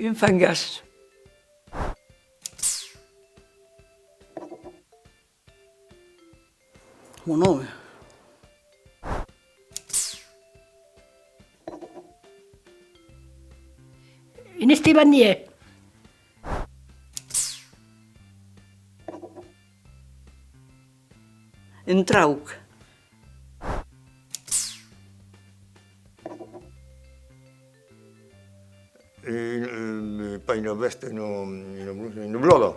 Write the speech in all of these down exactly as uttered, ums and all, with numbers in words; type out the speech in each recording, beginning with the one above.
Un fangàs. Mon òme. Un estebanièr. Un trauc. Un, un, pas una vèsta, una, una blusa, una blòda.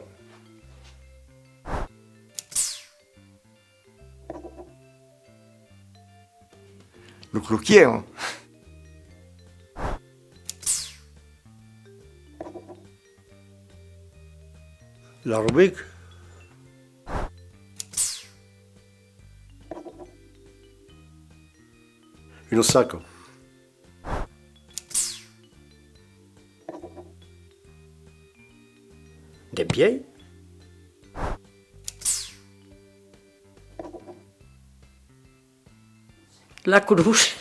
Lo cloquièr. L'arbic. Una saca. De pièi? La crotz.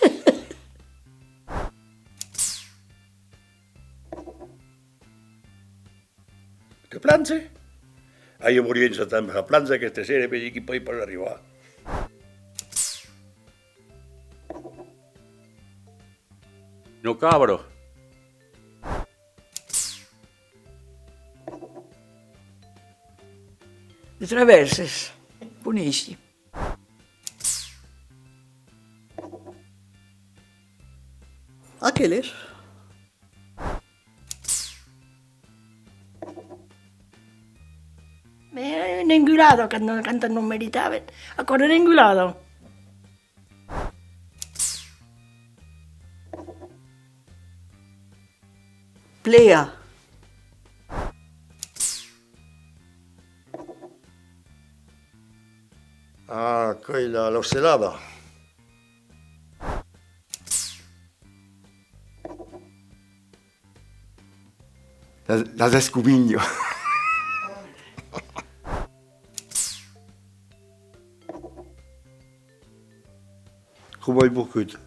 Te plange? Ai, jo volia ensajar la plange aquesta sera, vegi qui pòi pas arribar. Una cabra. De travèrses, coneishi. Aqueles. Mès una engulada, quand, quand non meritavan, aquò era una engulada. Plea. Ah, qu'ei la, l'aucelada. Las, las escovinhas. Coma un bocut.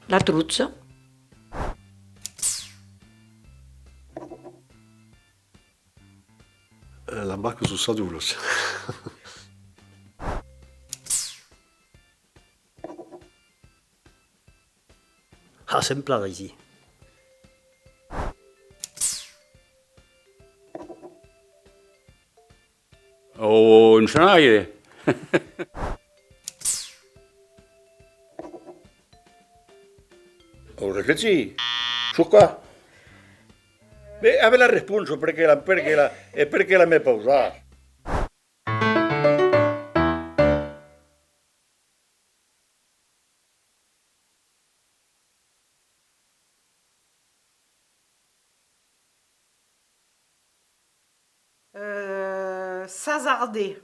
La trotza. Eh, las vacas son sadolas. Assemblada aicí. O un sanaire. O reflechir. Sus quoi? Be, avètz la responsa, perqué la, perqué la, e perqué la me pausatz? Euh, s'azardar.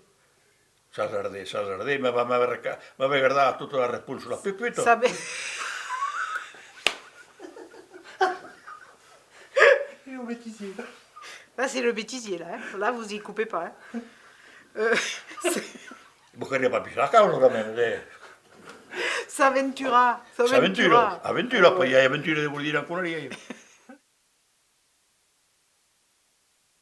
S'azardar, s'azardar, mès va, m'avètz reca-, m'avètz gardat totas las responsas las pus putas. Saber. Et au bêtisier. Là, c'est le bêtisier, là, hein. Là, vous y coupez pas, hein. Euh, c'est Vos caliá pas pisar la causa, quand même, eh. S'aventurar, s'aventurar. S'aventura, aventura, pòi i a aventura de voler dire una coneria.